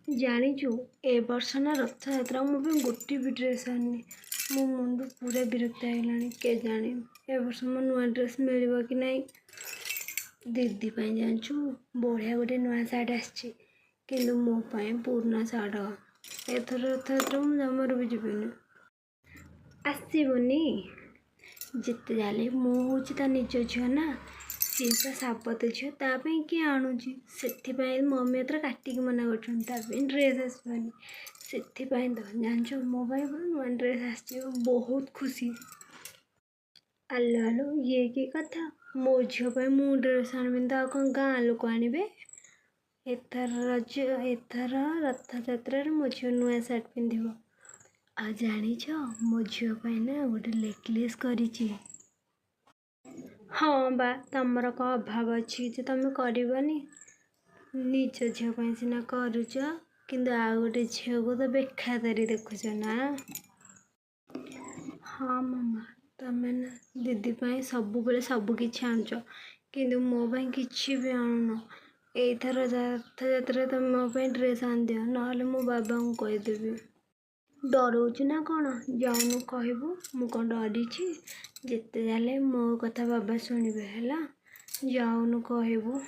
ଜାଣିଛୁ, ଏ ବର୍ଷ ନା ରଥଯାତ୍ରା ମୋ ପାଇଁ ଗୋଟେ ବି ଡ୍ରେସ୍ ଆଣିନି। ମୋ ମୁଣ୍ଡ ପୁରା ବିରକ୍ତ ହେଇଗଲାଣି। କେଜାଣି ଏ ବର୍ଷ ମୋ ନୂଆ ଡ୍ରେସ୍ ମିଳିବ କି ନାହିଁ। ଦିଦି ପାଇଁ ଜାଣିଛୁ, ବଢ଼ିଆ ଗୋଟେ ନୂଆ ସାର୍ଟ ଆସିଛି, କିନ୍ତୁ ମୋ ପାଇଁ ପୁରୁଣା ସାର୍ଟ। ଏଥର ରଥଯାତ୍ରା ମୁଁ ଜମାରୁ ବି ଯିବିନି। ଆସିବନି? ଯେତେ ଯାହାହେଲେ ମୁଁ ହେଉଛି ତା ନିଜ ଝିଅ ନା। ସିଏ ତା ସାବତ ଝିଅ, ତା ପାଇଁ କିଏ ଆଣୁଛି? ସେଥିପାଇଁ ମମି ଏଥର କାଟିକି ମନା କରୁଛନ୍ତି, ତା ପାଇଁ ଡ୍ରେସ୍ ଆସିବନି। ସେଥିପାଇଁ ତ ଜାଣିଛୁ, ମୋ ପାଇଁ ପୁରା ନୂଆ ଡ୍ରେସ୍ ଆସିଛି, ବହୁତ ଖୁସି। ଆଲୋ ଆଲୋ, ଇଏ କି କଥା? ମୋ ଝିଅ ପାଇଁ ମୁଁ ଡ୍ରେସ୍ ଆଣିବିନି ତ ଆଉ କ'ଣ ଗାଁ ଲୋକ ଆଣିବେ? ଏଥର ରଜ, ଏଥର ରଥଯାତ୍ରାରେ ମୋ ଝିଅ ନୂଆ ସାର୍ଟ ପିନ୍ଧିବ। ଆଉ ଜାଣିଛ, ମୋ ଝିଅ ପାଇଁ ନା ଗୋଟେ ନେକଲେସ୍ କରିଛି। ହଁ ବା, ତମର କ'ଣ ଅଭାବ ଅଛି ଯେ ତମେ କରିବନି? ନିଜ ଝିଅ ପାଇଁ ସିନା କରୁଛ, କିନ୍ତୁ ଆଉ ଗୋଟେ ଝିଅକୁ ତ ବେଖାତିର ଦେଖୁଛ ନା। ହଁ ମାମା, ତମେ ନା ଦିଦି ପାଇଁ ସବୁବେଳେ ସବୁ କିଛି ଆଣୁଛ, କିନ୍ତୁ ମୋ ପାଇଁ କିଛି ବି ଆଣୁନ। ଏଇଥର ରଥଯାତ୍ରାରେ ତମେ ମୋ ପାଇଁ ଡ୍ରେସ୍ ଆଣିଦିଅ, ନହେଲେ ମୁଁ ବାବାଙ୍କୁ କହିଦେବି। ଡରଉଛୁ ନା କ'ଣ? ଯାଉନୁ କହିବୁ। ମୁଁ କ'ଣ ଡରିଛି? ଯେତେ ଯାହାହେଲେ ମୋ କଥା ବାବା ଶୁଣିବେ, ହେଲା? ଯାଉନୁ କହିବୁ।